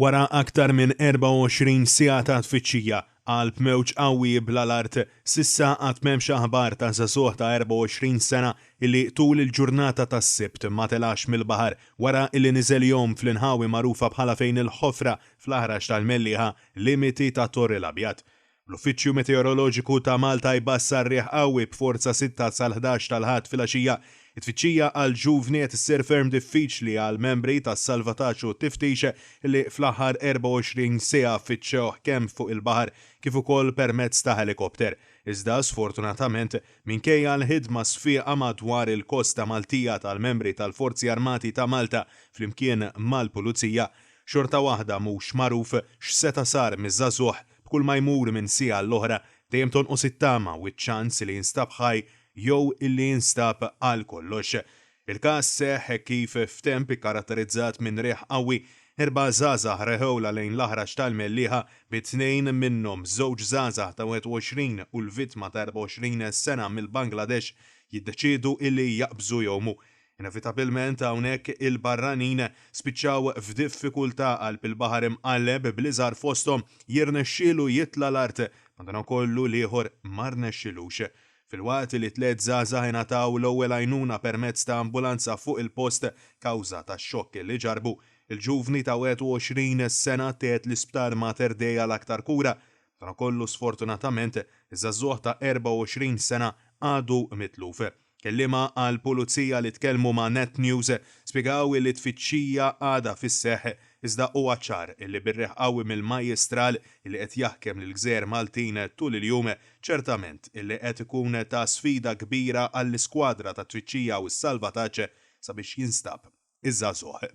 Wara aktar minn 24 siegħa ta' tfittxija, qalb mewġ qawwi jibla' l-art, s'issa għad m'hemmx aħbar ta' żagħżugħ ta' 24 sena illi tul il-ġurnata tas-Sibt ma telax mill-baħar wara illi niżel jgħum fl-inħawi magħrufa bħala fejn il-Ħofra fl-Aħrax tal-Mellieħa, limiti ta' Torri l-Abjad. L-Uffiċċju Meteoroloġiku ta' Malta jbassar riħ qawwi b'forza sitta sal-11 tal-Ħadd filgħaxija. It-tfittxija għall-ġuvni qed issir ferm diffiċli għall-membri tas-salvataġġ u t-tiftix li fl-aħħar 24 siegħa fittxewh kemm fuq il-baħar kif ukoll permezz ta' ħelikopter. Iżda sfortunatament, minkejja l-ħidma sfieqa madwar il-kosta Maltija tal-membri tal-Forzi Armati ta' Malta flimkien mal-Pulizija, xorta waħda mhux magħruf x'seta' sar miż-żagħżugħ. B'kull ma jmur minn siegħa għall-oħra, dejjem tonqos it-tama u ċ-ċans li jinstab ħaj jew illi jinstab għal kollox. Il-każ seħħ hekk kif f'temp ikkaratterizzat minn riħ qawwi, erbgħa żgħażagħ reħewlha lejn l-aħrax tal-Mellieħa bi tnejn minnhom, żewġ żgħażagħ ta' 21 u l-vittma ta' 24 sena mill-Bangladesh, jiddeċiedu illi jaqbżu jgħumu. Inevitabilment hawnhekk il-barranin spiċċaw f'diffikultà qalb il-baħar imqalleb bl-iżgħar fosthom jirnexxielu jitla' l-art, madankollu l-ieħor ma rnexxilux. Filwaqt li tliet żgħażagħ ingħataw l-ewwel għajnuna permezz ta' ambulanza fuq il-post kawża tax-xokk li ġarrbu, il-ġuvni ta' 21 sena ttieħed l-Isptar Mater Dei għal aktar kura. Madankollu sfortunatament iż-żagħżugħ ta' 24 sena għadu mitluf. Kelliema għall-Pulizija li tkellmu ma' Net News spjegaw illi t-tfittxija għadha fis-seħħ iżda huwa ċar illi bir-riħ qawwi mill-Majjistral illi qed jaħkem lill-gżejjer Maltin tul il-jum ċertament illi qed ikun ta' sfida kbira għall-iskwadra tat-tfittxija u s-salvataġġ sabiex jinstab iż-żagħżugħ.